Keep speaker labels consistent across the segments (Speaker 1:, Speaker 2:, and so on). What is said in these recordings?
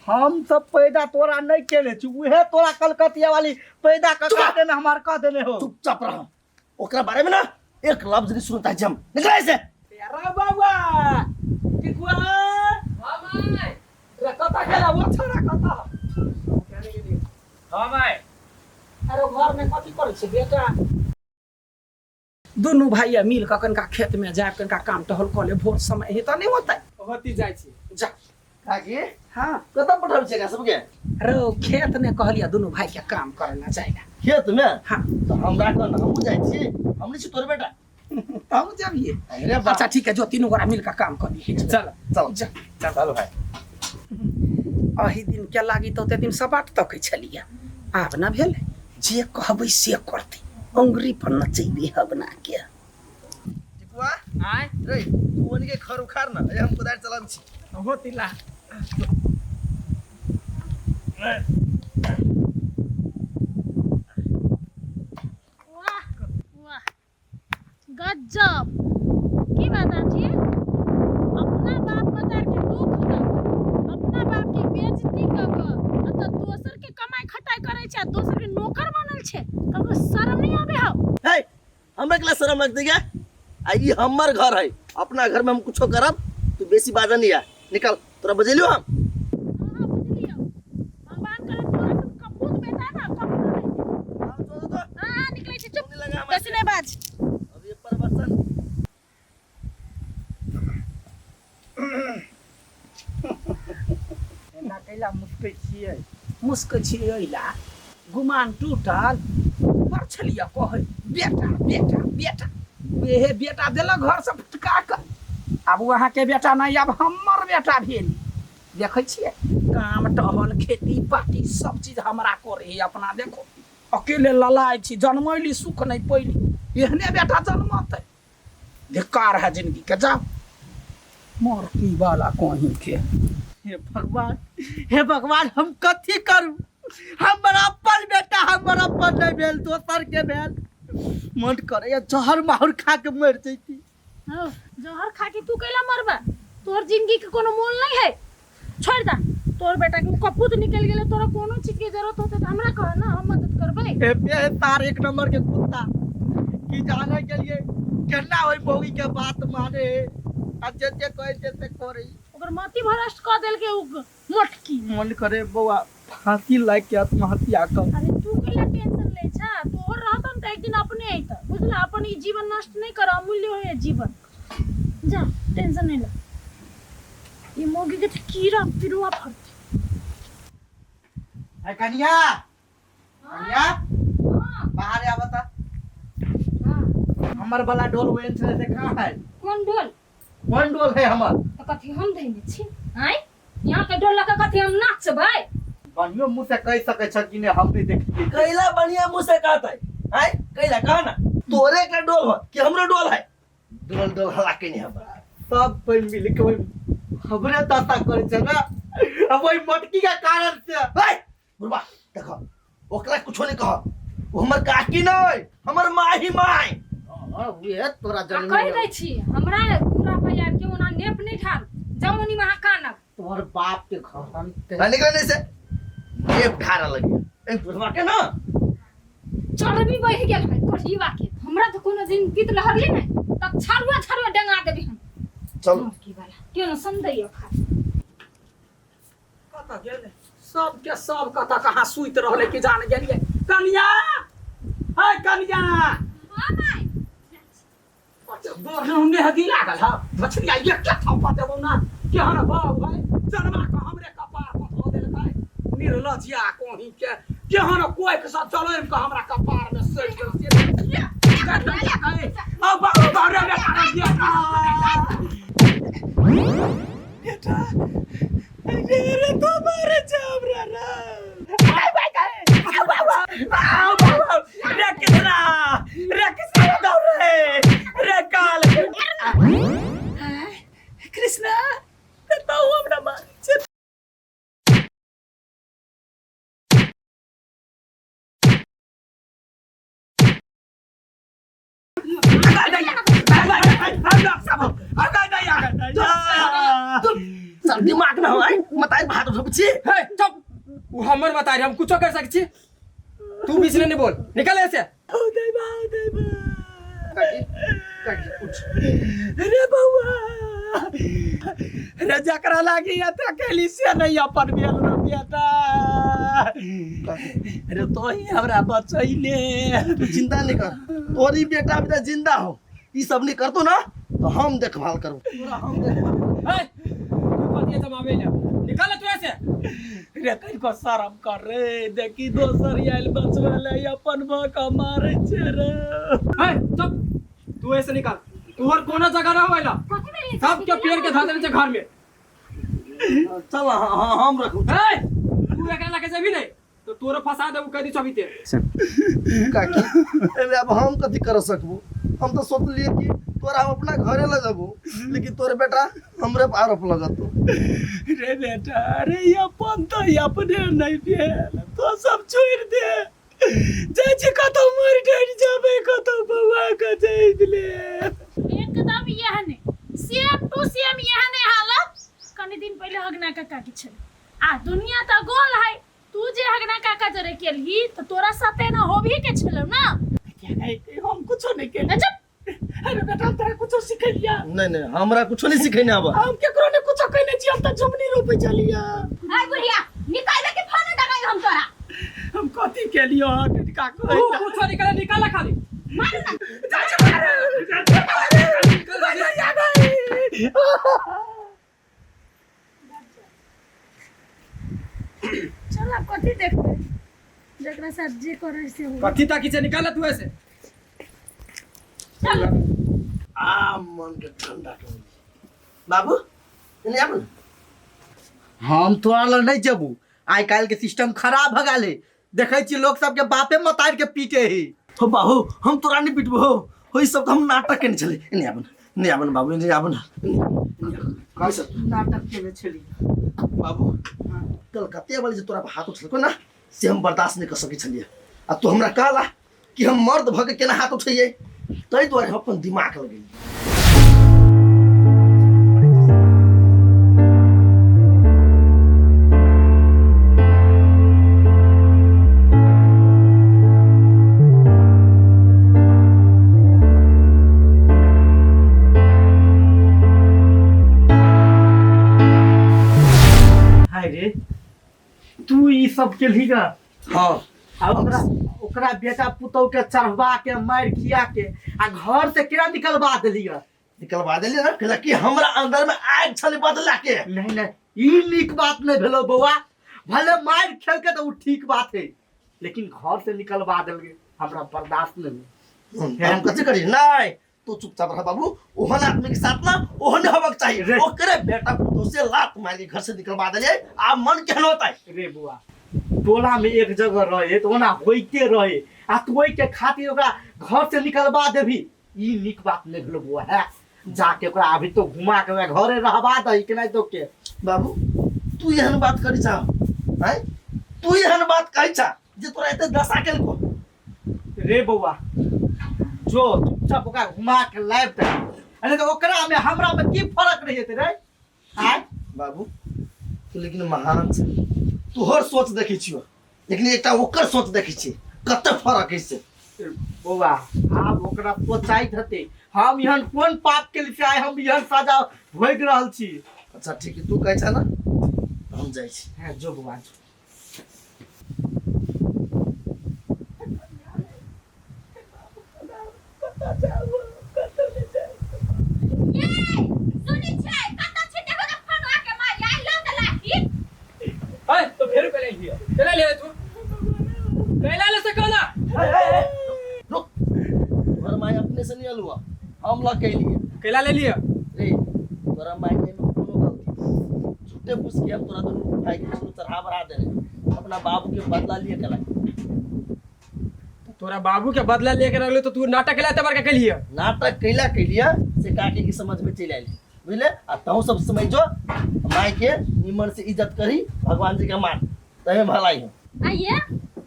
Speaker 1: हम सब पैदा तोरा नहीं केने छी, उहे तोरा कलकतिया वाली पैदा क कह देने, हमार कह देने हो।
Speaker 2: चुपचाप रह, ओकरा बारे में ना एक लफ्ज नहीं सुनता जम निकल ऐसे।
Speaker 3: अरे बाबा टिकुआ,
Speaker 4: हाँ माय।
Speaker 3: रे कता गेला वो छोरा कता?
Speaker 4: हाँ माय।
Speaker 3: अरे घर में कथी करै छै बेटा? दुनू भाइया मिल कऽ कनिका खेत में जायब, कनिका काम टहल कऽ ले, भोर समय हे तऽ नहि होतै।
Speaker 4: होती जाइ छी।
Speaker 3: जा।
Speaker 2: काकी।
Speaker 3: हाँ।
Speaker 2: कतऽ पठाबै छै एकरा सबके?
Speaker 3: रो खेत ने कहलियै दुनू भाई के काम करे ला जाइला।
Speaker 2: खेत में?
Speaker 3: हाँ।
Speaker 2: तऽ हमरा कह ना, हमहूँ जाइ छी, हम नहि छी तोर बेटा।
Speaker 3: तब जबिए।
Speaker 2: अरे बाप।
Speaker 3: अच्छा ठीक है, जो तीनू गोरा मिल कऽ काम कर लिए।
Speaker 4: चल।
Speaker 2: चल।
Speaker 3: जा।
Speaker 2: चल भाई।
Speaker 3: अही दिन के लागी तऽ ओते दिन सपाट तकै छलियै, आब न भेलै, जे कहबै से करतै, अंगुरी पर नचेबै हबना के।
Speaker 2: टिकुआ।
Speaker 4: आय।
Speaker 2: रे तू ओनी के खर उखाड़ ना, ए हम कोदारि चलाबै छी।
Speaker 4: होती ला।
Speaker 5: वाह वाह गजब की बात आठी, अपना बाप मतार के दुख दऽ कऽ, अपना बाप के बेइज्जती कऽ कऽ आ तऽ दोसर के कमाई खटाई करै छै आ दोसर के नौकर बनल छै, ककरो शरम नहीं आबे हौ?
Speaker 2: है हमरा केला शरम लगतै गे? आ ई हमर घर है, अपना घर में हम कुछो करब, तू बेसी बाजऽ नहीं आ, निकल, तोरा बजेलियो हम।
Speaker 5: हाँ हाँ बुझलियौ, भगवान करे तोरा सन कपूत बेटा ना ककरो नहीं दे। हाँ हाँ निकलै छी, चुप, बेसी नहीं बाज।
Speaker 2: अब ये प्रवचन
Speaker 1: एना कैला मुस्कै छियै?
Speaker 3: मुस्कै छियै अइला गुमान टूटल बड़ छलियै कहै बेटा बेटा बेटा, एहे बेटा देलक घर से फटका कऽ, आब ओ अहाँके बेटा नहि, आब हमर बेटा भेल। देखै छियै काम टहल खेती पाती सब चीज हमरा करै है, अपना देखो अकेले ललाइ छी, जनमैली सुख नहि पैली, एहने बेटा जनमतै, धिक्कार है जिंदगी के, जाओ मोर की वाला कहीं के।
Speaker 1: हे भगवान, हे भगवान, हम कथी करू? हमर अपन बेटा हमर अपन नहीं भेल, दोसर के भेल। मन करे जहर माहुर खा के मर जैती।
Speaker 5: हौ, जहर खा के तू कैला मरबा? तोहर जिंदगी के कोनो मोल नहीं है, छोड़ दा तोहर बेटा के, उ कपूत निकल गेले। तोरा कोनो चीज के जरूरत होते त हमरा कह ना, हम मदद करबै।
Speaker 1: ए बे तार एक नंबर के कुत्ता की जाने के लिए केना ओइ मौगी के बात माने आ जे जे कहे से से करे।
Speaker 5: ओकर मति भ्रष्ट क देलके उ मोटकी।
Speaker 1: मन करे बौआ फांसी लाग के आत्महत्या कर।
Speaker 5: अरे तू कैला टेंशन ले छा? तोहर रहतन त एक दिन अपने अइत, बुझला? अपन ई जीवन नष्ट नहीं कर, अमूल्य होय जीवन। जा टेंशन नहीं ले। ई मौगी के त कीड़ा पिरुआ फड़ते।
Speaker 1: ए कनिया, कनिया, बाहर आबा त। हमर वाला डोल when छले से कहाँ है?
Speaker 6: कोन डोल?
Speaker 1: कोन डोल है हमर?
Speaker 6: तऽ कथी हम धैने छी? आँय, यहाँ के डोल लऽ कऽ कथी हम नाचबै?
Speaker 1: बढ़ियो मुँह से कहि सकै छ कि नहि हम नहि देखलियै।
Speaker 2: कैला बढ़िया मुंह से कहतै? आय कैला कह ना, तोरे के डोल हो कि हमरो डोल है? डोल डोल हला के नहीं हम
Speaker 1: सब कोई मिल के वही हमरे दशा करे छै ना, अब वही मटकी के कारण से।
Speaker 2: है बुढ़बा देखो, ओकरा कुछो नहीं कह, वो हमर काकी नहीं, हमर माही माय।
Speaker 1: हाँ, उहे तोरा
Speaker 6: आ
Speaker 1: जन्म
Speaker 6: कहि दै छी, हमरा पूरा पर आबि के ओना नेप नहि ठाल जमुनी में अहाँ कानब।
Speaker 1: तोहर बाप के घर हम ते-
Speaker 2: हाँ, निकल नहीं से नेप ढारा लगी ए बुढ़बा के ना।
Speaker 6: चर्बी बढ़ि गेल है कोढ़ीवा के, हमरा तऽ कोनो दिन तीत लहरली नहि तब छारुआ छारुआ डंगा देबी हम।
Speaker 2: चल।
Speaker 6: की वाला टेंशन दैया खाली।
Speaker 3: कतऽ गेलै सबके सब? कतऽ कहाँ सुति रहलै कि जान गेलियै। कनिया, है कनिया।
Speaker 6: हाँ माय।
Speaker 3: बोरने हगी लागल ह मछली आई एक थप्पा देबौ ना, केहन बाप है जनमा के हमरे कपार पर धो देलकै, निर्लज्जिया कोही के, केहन कोइक सब चलैम के हमरा कपार में सटि गेल से देखिए। अब बाप रे बेटा रे बेटा, बेटा रे रे तो मारे जाम रे रे आय भाई काय आउ आउ आउ आउ रे कितना रे कृष्णा दौड़ रे रे काल कृष्णा तो हमरा मार छे।
Speaker 2: सर दिमाग ना होय मताई भात उठब छी।
Speaker 4: हे चुप, उ हमर मतारी, हम कुछो कर सकै छी। तू बीच में नहीं बोल, निकल ऐसे।
Speaker 2: काकी काकी उठ।
Speaker 3: रे बउआ रे, जकरा लागी एते केली से नहीं अपन भेल रे बेटा। रे तो ही हमरा बचैले।
Speaker 2: तू चिंता नहीं कर, तोरी बेटा बेटा जिंदा हो, ई सब नहीं करतो ना तो हम देखभाल करू। तोरा हम देखभाल।
Speaker 4: हे तू कथी जमावे ले, निकल तू ऐसे।
Speaker 3: रे कनिको शरम कर रे, देखी दोसर आयल बचबै ले अपन भऽ कऽ मारै छै रे।
Speaker 4: हे चुप, तू ऐसे निकल, तू और कोनो जगह ना होइला।
Speaker 6: कथी भेलै?
Speaker 4: सबके पेड़ के धऽ देने छै घर में।
Speaker 2: चल हाँ हाँ हम रखू।
Speaker 4: हे तू एकरा लके जेबी नहीं तो तोरो फंसा देबू कदी चबिते।
Speaker 2: काकी एमे अब हम कथी कर सकबो? हम तो सोचलिए कि तोरा हम अपना घरे ले जाबो, लेकिन तोरे बेटा हमरे पर आरोप लगतो।
Speaker 3: रे बेटा रे, अपन तो अपने नहीं भेल, तो सब छोड़ दे, जाइ छी कतौ मरि डरि जाबै कतौ बौआ के जाइत ले।
Speaker 5: एकदम यह ने सेम टू सेम यह ने हालत कनी दिन पहले हगना काका के छल। आ दुनिया तो गोल है, तू जे हगना काका जरे केलही तो तोरा साथे ना होबही के छलो ना।
Speaker 3: हम कुछो नहीं केली।
Speaker 5: अच्छा
Speaker 3: अरे बेटा हम तोरा कुछो सिखेलिया?
Speaker 2: नहीं नहीं, हमरा कुछो नहीं सिखेने आबा।
Speaker 3: हम केकरो ने कुछो कहने छी, हम त झुमनी रोपे चलिया।
Speaker 6: आइ बुढ़िया निकाल दे के फोन लगाई हम तोरा।
Speaker 3: हम कथी केलियो कनिका
Speaker 4: तू
Speaker 3: कहै
Speaker 4: कुछो निकल, निकल खाली।
Speaker 6: मारू ना।
Speaker 5: चल अब कथी देखबे, जकरा साथ जे करे से हो।
Speaker 4: कथी ताकी छै, निकल तू ऐसे।
Speaker 5: चल
Speaker 2: आ मन के ठंडा कर बाबू, एने आबू ना।
Speaker 1: हम तोरा लग नहीं जबू, आइ काल्हि के सिस्टम खराब भऽ गेल है, देखै छी लोग सबके बापे मतार के पीटे है।
Speaker 2: हो बाबू हम तोरा नहीं पिटबो हो, हो ई सब तो हम नाटक केने छले। एने आबू ना, एने आबू ना बाबू, एने आबू ना, एने आबू ना।
Speaker 1: नाटक केने छली?
Speaker 2: बाबू कलकत्ते वाली जे तोरा पर हाथ उठलको ना से हम बर्दाश्त नहीं कर सकै छलियै, आ तू हमरा कहला कि हम मर्द भऽ के केना हाथ उठैयै, ताहि दुआरे हम अपन दिमाग लगेलियै।
Speaker 1: हाय रे, तू ई सब केलही गा?
Speaker 2: हाँ।
Speaker 1: आ ओकरा ओकरा बेटा पुतौह के चढ़वा के मारि खिया के आ घर से केना निकलवा देली गा?
Speaker 2: निकलवा देलियै ना, कहलक कि हमरा अंदर में आगि छलै बदला के।
Speaker 1: नहीं नहीं, ई नीक बात नहीं भेलो बौआ, भले मारि खेलके तऽ उ ठीक बात है, लेकिन घर से निकलवा देलके हमरा बर्दाश्त नहीं भेल।
Speaker 2: हम कथी करी? नहीं तू चुपचाप रह बाबू, ओहन आदमी के साथ ना ओहन होबक चाहिए।
Speaker 1: रे।
Speaker 2: ओकरे बेटा पुतोह से लात मार के घर से निकलवा देलियै, आ मन केहन होतै?
Speaker 1: रे बुआ, टोला में एक जगह रहे तो ओना होइते रहे, आ तू ओहि के खातिर ओकरा घर से निकलवा देबी, ई नीक बात नहीं भेलो बुआ। है जाके ओकरा अभी तो घुमा के ओकरा घरे रहवा दही के नहीं तो के।
Speaker 2: बाबू तू एहन बात करी छा? हैं तू एहन बात कहै छा जे तोरा एते दशा केलको?
Speaker 1: रे बौआ जो चुपचाप ओकरा घुमा के लाइब दे, अरे तो ओकरा में हमरा में की फर्क रही रे? आय
Speaker 2: बाबू तू लेकिन महान छ, तोहर सोच देखै छियो, लेकिन एकटा ओकर सोच देखै छी, कते फर्क है से।
Speaker 1: बौआ आब ओकरा सोचाइत हेतै हम एहन कोन पाप केली से आइ हम एहन सजा भोगि रहल छी।
Speaker 2: अच्छा ठीक है, तू कहै छ ना हम जाइ छी।
Speaker 1: हाँ जो बौआ जो।
Speaker 6: ये सुनै छै कतऽ छै देखो ने फोन आके माय आइ लऽ तऽ लाठी।
Speaker 4: हे तो फेर कैला लिया, कैला लिया तू, कैला ले से कहला।
Speaker 2: रुक, तोहर माय अपने से नहीं अलुआ, हम लग के लिए।
Speaker 4: कैला ले लिया?
Speaker 2: रे तोरा माय के में कोनो गलती नहीं, झूठे फूस के हम तोरा दुनू भाई के दुनू चढ़ा बढ़ा देने, अपना बाबू के बदला लिए कला।
Speaker 4: तोरा बाबू के बदला लेके रखलो तो तू नाटक कैला एते बड़का कैलिए?
Speaker 2: नाटक कैला कैलिए से काकी के समझ में चलि आयल बुझले, आ तहु सब समझो माय के निमन से इज्जत करी, भगवान जी के मान तहे भलाई हो।
Speaker 6: आइए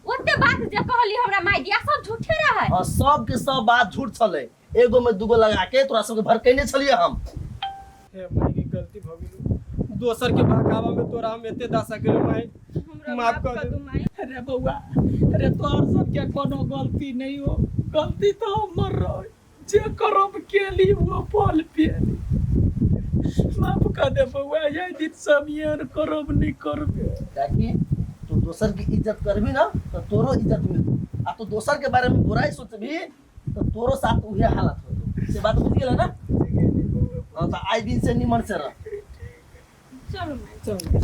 Speaker 6: ओते बात जे कहली हमरा माय दिया सब झूठे रहे।
Speaker 2: हाँ सब के सब बात झूठ छले, एगो में दूगो लगा के तोरा सबके भड़कैने छलिए हम।
Speaker 4: हे माय के गलती भ गेलो, दोसर के बहकावा में तोरा हम एते दशा केलू माई।
Speaker 5: हमरा
Speaker 4: माफ कर दे।
Speaker 5: दू माई।
Speaker 3: अरे बौआ, अरे तोहर सबके कोनो गलती नहीं हो, गलती तो हमर रहे, जे करब केली वो फल पेली। माफ कर दे बौआ, यही दिन समियन करब नहीं करबे।
Speaker 2: ताकि तू दोसर की इज्जत करबी ना तो तोरो इज्जत मिलतो, आ तू दोसर के बारे में बुराई सोचबी तो तोरो साथ उहे हालत होतो। से बात बुझ गेल ना? हाँ, तो आई दिन से निमन से रह।
Speaker 5: चलो माई।
Speaker 3: चल।